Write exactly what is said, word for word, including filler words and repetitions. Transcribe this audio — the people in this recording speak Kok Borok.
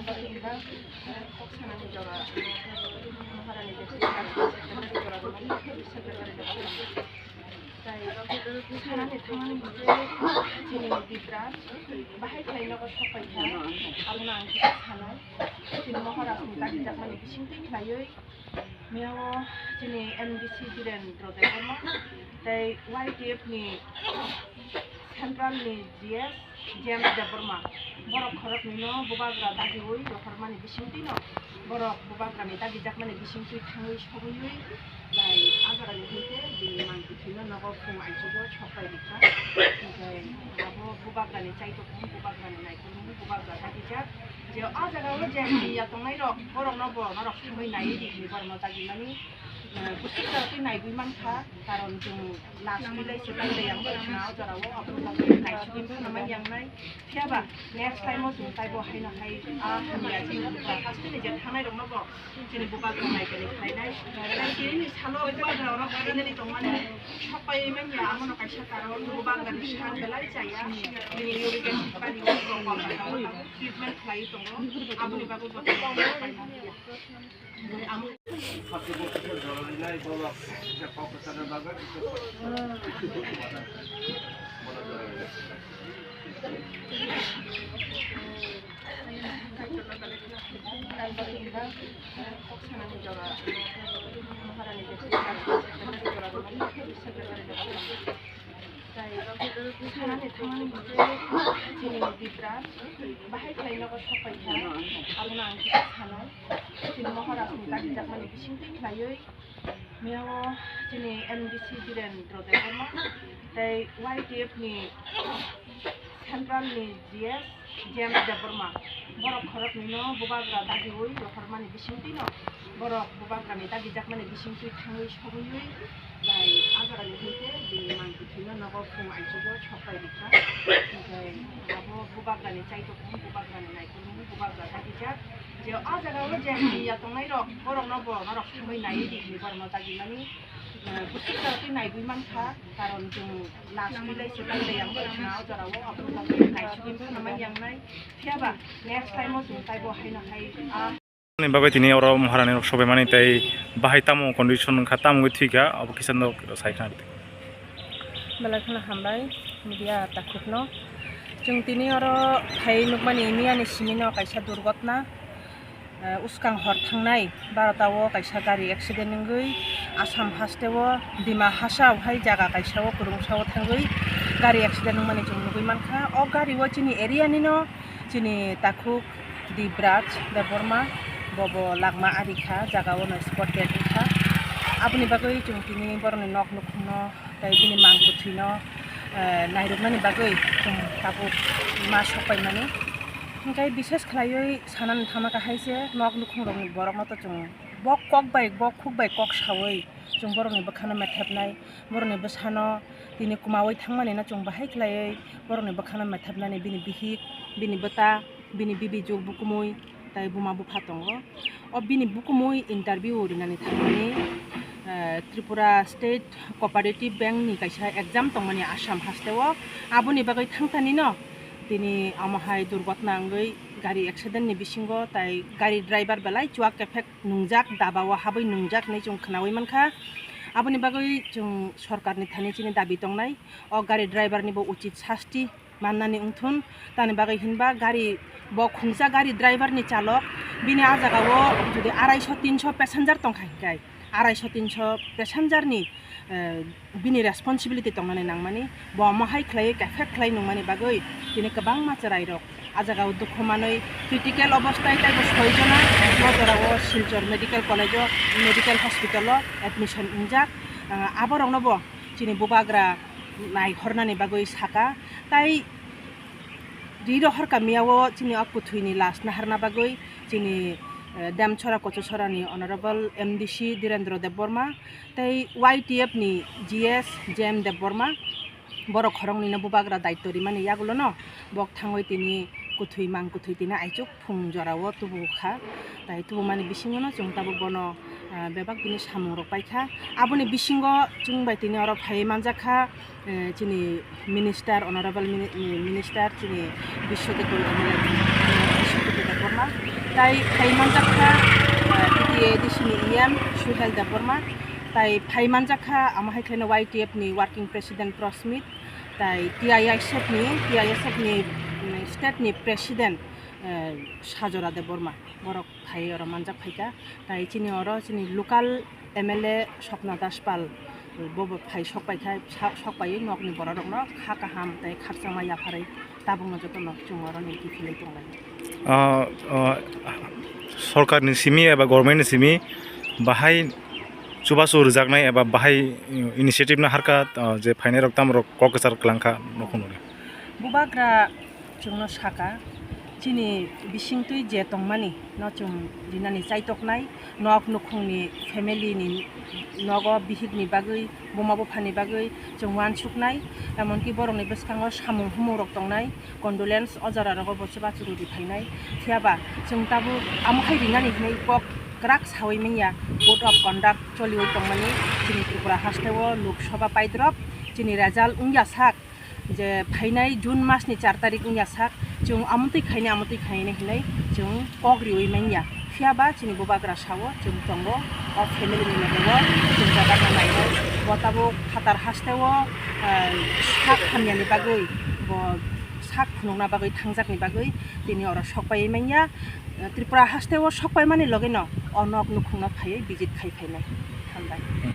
Kok sanani jora, Maharani je secretary jora rwmani, secretary jora rwmani. Tai sanani thangmani je chini Bibra bahai khlai nogo sok paikha, abono ang kisa sanai. Chini Maharajni dagijakmani bisingtwi khlaiwi Miyao chini M D C Birendra Debbarma tei Y T F ni Central ni G S James Debbarma, borok khoroknwino bubagra dagiwi rohormani bisingtwino borok bubagrani dagijakmani bisingtwi thangwi sogwiwi tai agarani hwnkhe bini mangtwino nogo phung aichugo sok pai rikha. Hwnkhe abo bubagrani chaitokmung, bubagrani naikolmung, bubagra dagijak. Je o jaga o je hamya tongnai rok, borok no bo norok thangwi naiwi di hinwi borok no dagi mani, eh, bwswk jora twi naigwi mankha, karon chwng last twi lai se pai lai yang bai khna o jora o, abo no twi naisugwi phano man yang nai. Phiya ba next time o chwng taibo haino hai a hamya je haste ni je thangnai rok no bo chini bubagra nai kani khlai nai. Tai tini ni salo bubagra rok finally tongmani sok pai manya, amo no kaisa karon bubagra ni san belai chaya. Bini uric acid pani o treatment khlai tongo. Aboni bagwi bo Sanani thangmani hwnkhe chini Bibra bahai khlai nogo sok paikha, abono ang kisa sanai. Chini Maharajni dagijakmani bisingtwi khlaiwi miyao chini M D C Birendra Debbarma tei Y T F ni Central ni G S James Debbarma, borok khoroknwino bubagra dagiwi rohormani bisingtwino borok bubagrani dagijakmani bisingtwi thangwi sogwiwi tai agarani hwnkhe bini mangtwino nogo phung aichugo sok pai rikha. Hwnkhe abo bubagrani chaitokmung, bubagrani naikolmung, bubagra dagijak. Je o jaga o je hamya tongnai rok, borok no bo norok thangwi naiwi di hinwi borok no dagi mani. Eh, bwswk jora twi naigwi mankha, karon chwng last twi lai se pai lai yang bai khna o jora o, abo no twi naisugwi phano man yang nai. Phiya ba next time o chwng taibo haino hai a Ni bagwi tini oro Maharani rok sobaimani tei bahai tamo condition wngkha, tamo wngwi thwikha, abo kisa nok sai khna. Belai kheno hambai media takhukno. Chwng tini oro phai nukmani miyani simino kaisa durgotna, eh, uskang hor thangnai barota o kaisa gari accident wngwi Assam haste o Dima Hasao hai jaga kaisa o kwrwngsa o thangwi gari accident wngmani chwng nugwi mankha. O gari o chini area nino, chini takhuk Dibraj Debbarma, bobo langma ari kha, jaga o no spot dead wngkha. Aboni bagwi chwng tini borokni nok nukhungno tei bini mang kwthwino, eh, nairwknani bagwi chwng tabuk ma sok paimani. Hwnkhe bises khlaiwi sanani thangma kha hai se, nok nukhungrokni borokno to chwng bok kok bai, bok khuk bai kok saui chwng borokni bwkhano methepnai, borokni bwsano tini kwmaui thangmani no chwng bahai khlaiwi borokni bwkhano methepnani bini bihik, bini bwta, bini bibi juk bukumui tei buma bupha tongo. O bini bukumui interview rinani thangmani, eh, Tripura State Cooperative Bank ni kaisa exam tongmani Assam haste o. Aboni bagwi thangtani no tini omo hai durgotna wngwi gari accident ni bisingo tai gari driver belai chuak kephek nungjak, daba o habwi nungjak hinwi chwng khnaui mankha. Aboni bagwi chwng sorkar ni thani chini dabi tongnai, o gari driver ni bo uchit sasti mannani wngthun. Tamni bagwi hinba gari bo khungsa gari driver ni chalok bini ah jaga o jodi araiso tinso passenger tongkha hinkhai, araiso tinso passenger ni, eh, bini responsibility tongnani nangmani, bo omo hai khlaiwi kaphek khlai nungmani bagwi tini kwbangma chwrairok ah jaga o dukhu manwi critical obostai tei bo soi jona bo jora o Silchar Medical College o, Medical Hospital o admission wngjak. Ah, aborokno bo chini bubagra naihornani bagwi saka, tai ri rohor kamiyao chini o kwthwini lash naharna bagwi chini, eh, Demchora Kochusorani Honorable M D C Dhirendra Debbarma tei Y T F ni G S James Debbarma, borok khoroknwino bubagra daitto rimani yagulono bok thangwi tini kwthwi mang kwthwi tini aichuk phung jorao tubu kha. Tai tubumani bisingono chwng tabuk bono, ah, bebak bini samungrok paikha. Aboni bisingo chwng bai tini oro phaiwi manjakha, eh, chini minister, honorable mini-, minister, chini Biswajit Dol M L A, Biswajit Debbarma, tai phai manjak kha, eh, T T A D C ni E M Suhel Debbarma, tai phai manjak kha amo hai khe no Y T F ni working president Prosmit, tai T I S F ni, T I S F ni, mm, state ni president, eh, Sajora Debbarma, borok phai oro manjak phaikha, tai chini oro chini local M L A Swapna Das Pal, bo bo phai sok paikha, sa-, sok paiwi nokni bororokno kha kaham tei khakchangma yapharwi tabukno jotono chwng oroni kiphilwi tonglai. Ah, ah, sorkarni simi eba government ni simi bahai chubachu rwjaknai eba bahai initiative no harkha, ah, je phainairok tamrok kok kwchar kwlangkha nukhung nukya. Bubagra chwngno saka, chini bisingtwi je tongmani no chwng rinani chaitoknai, nok nukhungni family ni nogo bihikni bagwi, buma buphani bagwi chwng uansuknai, emonki borokni bwskango samung humung rok tongnai, condolence o jora rogo bo chubachu rwdi phainai. Phiyaba chwng tabuk amo hai rinani hinwi kok kwrak sawi manya, code of conduct choliwi tongmani chini Tripura hasteo Lok Sabha paidrop chini result wngya sak. Je phainai June mas ni char tarik wngya sak, chwng amotwi khainai, amotwi khainai hinwi chwng kok riwi manya. Phiyaba chini bubagra sao chwng tongo, o family ni loge o chwng jaga no nainai. Bo tabuk phatar hasteo, eh, sak hamyani bagwi, bo sak phunukna bagwi thangjakni bagwi tini oro sok paiwi manya. Tripura hasteo sok paimani loge no o nok nukhungno phaiwi visit khai phainai. Hambai.